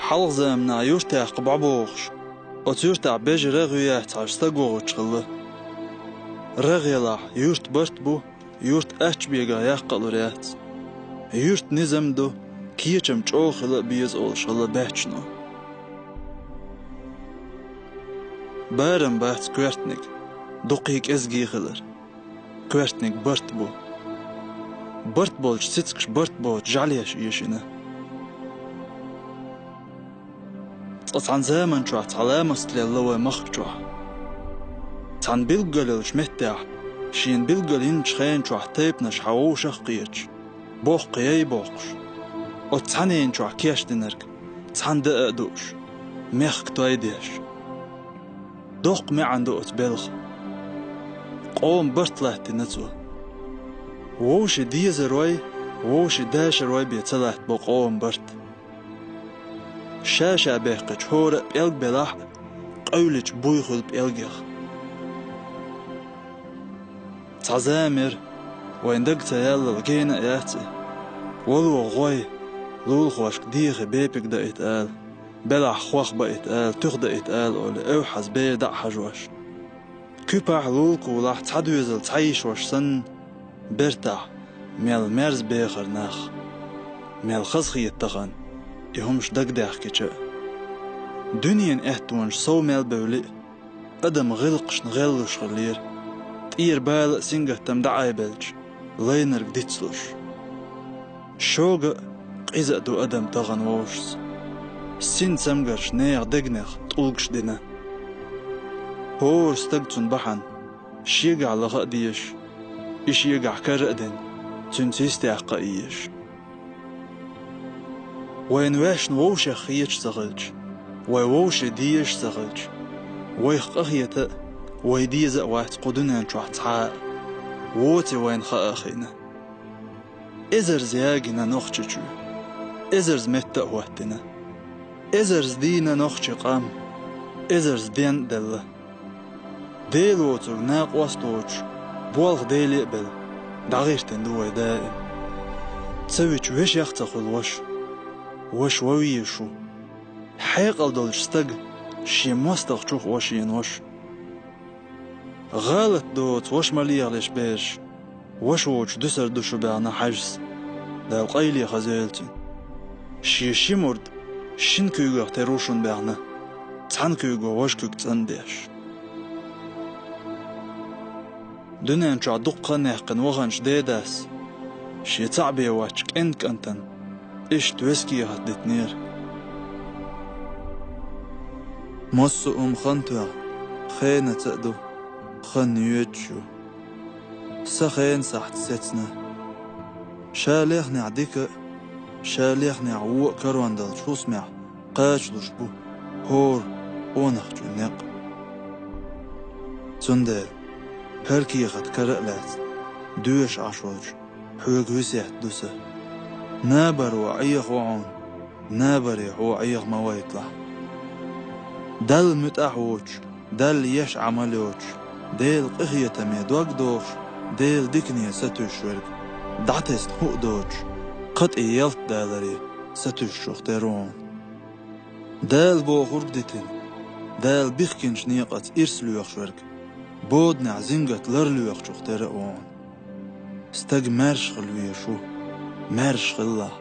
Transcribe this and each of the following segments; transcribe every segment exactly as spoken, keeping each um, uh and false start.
Хьалха заманахь юртехь бӀобохуш, оцу юьртахь бежа рагӀ ю яц хьажа стаг вогӀуш хилла. РагӀ елахь, юрт барт бу, юрт аччабегахь яккха а лур яц. Юьртан низам ду, кечам чӀогӀа хила а беза олуш хилла баьччано. Барам бац коьртаниг, дуккхий кӀезгий хилар. Коьртаниг барт бу. Барт болчу цицкаш барт боцу жӀаьлеш эшийна. Цкъа цхьана заман чохь цхьа ламаст лелла вай махка чохь. Цхьана билггал йолчу меттехь, шена билггал йинчу хенан чохь тайпанаш хьан вовшах а кхеташ, боккха яй боккхуш, оцу цхьаннен чохь кечдинарг цхьаьна даа а дууш, мехка той деш. Доккха маьӀна ду оцу белхан. Къоман барт латтийна цо. Вовшийн дезарой, вовшийн дашарой бен ца латтабо къоман барт. Ша-ша баьккхича хӀора а пӀелг белахь а, къевлича буй хуьлу пӀелгех. Цхьа зама яра, вайн дага ца яллал гена а яц и. ВалогӀа гӀой, лулахошка дехий бепиг даийта ала, белахь хох баийта ала, туьха даийта ала олий, эвхьаза бер дӀа а хьажош. Куьпахь, лулакулахь цхьа доьзал цхьа йишош санна, бертахь мел мерза бехара нах. Мел хазахета тахана и хӀумаш дагадаьхкича а. Дуьненан аьттонаш сов мел бевли а, адам гӀиллакхашна гӀеллуш хиллера, тӀера бала а сингаттам дӀаайбелча, лайнарг дицлуш. Шога а, къиза а ду адам тахана вовшашца. Син цамгарш нехан дегнех тӀулгаш дина. ХӀора стаг цунна бахьана, шегахь лаха а дезаш, и шегахь кара а дина, цуьнца йистехь кха а езаш. Вайна ваьшна вовшех хеташ ца хилча, вай вовшийн дезаш ца хилча, вайх къахета а, вай деза а вац кху дуьнен чохь цхьа а, воций вайна хаа а хиъна. Эзарза ягийна нохчи чоь, эзарза метта а хӀоттийна. Эзарза дийна нохчи къам, эзарза ден а делла. Дела воцург накъост а воцуш, болх Деле а белла, дӀагӀиртина ду вай даим. Ца вича вешех а ца хуьлу ваша. Ваша ван везаш ву. Хьекъал долчу стага шен мостагӀчух ваша вен ваша. ГӀалат доцу ваша ма лехалаш, бераш, ваша воцуш дуьсур ду шу баьхна хьаьжас, Дала къайле хаза йойла цуьнан. Шен ши мурд шина куьйгах тера ву шуна баьхна, цхьана куьйго важа куьг цӀандеш. Дуьнен чохь дуккха а наьккхина ваханчу дедас шен цхьаъ бен воцчу кӀентан кӀантана иштта весет дитинера. Массо а хӀума хан тоьхна, хенаца а ду, хан йоьдуш ю. Сан хенан сахьт сецна. Ша лехнехь дика а, ша лехнехь вон а карон долчу хӀусамехь кхачалуш бу хӀора къонахчун некъ. Цундела, хӀара кехат кара а лаьцна, доьшуш Ӏаш волчу хьоьга весет ду сан. Набаро Ӏехаво хьуна, набаре хьо Ӏеха ма вайталахь. Далла муьтӀахь а воцуш, Далла еш Ӏамал йоцуш, Делан къинхетаме дог дохуш, Делан дикане сатуьйсуш верг, дӀатесна хӀуъа доцуш, кхатӀе ялта даларе сатуьйсушух тера ву хьуна. Дала бохург дитина, Дала бихкинчу некъаца ирс лоьхуш верг, боданехь зингат лар лоьхучух тера а ву хьуна. Стаг маьрша хила везаш ву, маьрша хилалахь.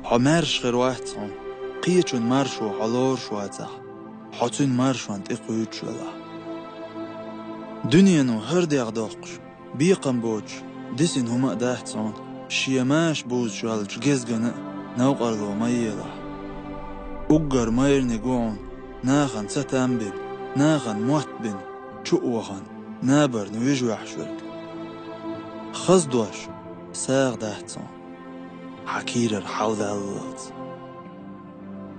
Хьо маьрша хир вац хьуна, кхечун маршо хьо лоруш вацахь, хьо цуьнан маршонна тӀе кхуьйцуш велахь. Дуьнено хӀара дегӀ доккхуш, бекхам боцуш, дисина хӀума а дац хьуна, шен маша бузуш йолчу гезгана а новкъарло ма елахь. Уггар майраниг ву хьуна, нахана цатам бина, нахана мотт бина, чу а вахана, набарна вижа ваьхьаш верг. Хаза дош сагӀа дац хьуна, хьан кийрара хьалдаллалц.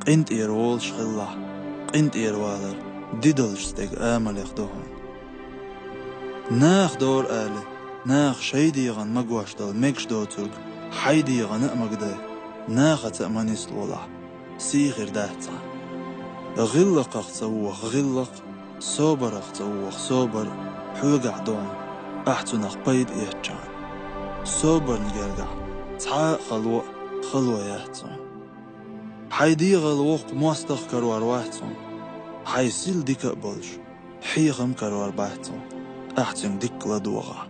КъинтӀера волуш хилалахь, къинтӀера валар дидолчу стеган амалех ду хьуна. Наха дора али, наха шайн дегӀан магош долу мегаш доцург хьайн дегӀана а магадой, нахаца а ма нислолахь, сий хир дац цхьа. ГӀиллакхах ца воха гӀиллакх, собарах ца воха собар хьоьгахь ду хьуна, ахь цунах пайда эцчахьана. Собарна гергахь цхьа а хало а хало яц хьуна. Хьайн дегӀал воккха мостагӀа карор вац хьуна. Хьайн сил дика а болуш, хьехам карор бац хьуна, ахь цуьнга дикка ладогӀахь.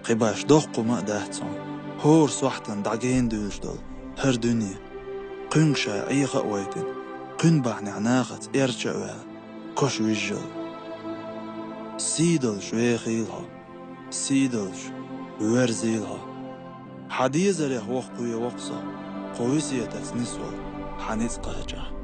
Кхин башха доккха хӀума а дац хьуна, хӀора сохьтана дӀагена дуьйлуш долу хӀара дуьне, кхуьнга ша Ӏеха а вайтина, кхуьнан бахьанехь нахаца эрча а ваьлла, кош вижжалла. Сий долуш вехийла хьо, сий долуш верзийла хьо. Хьан дезарех воккхаве воккху со, кху весетаца нисвала хьан ницкъ кхачахь.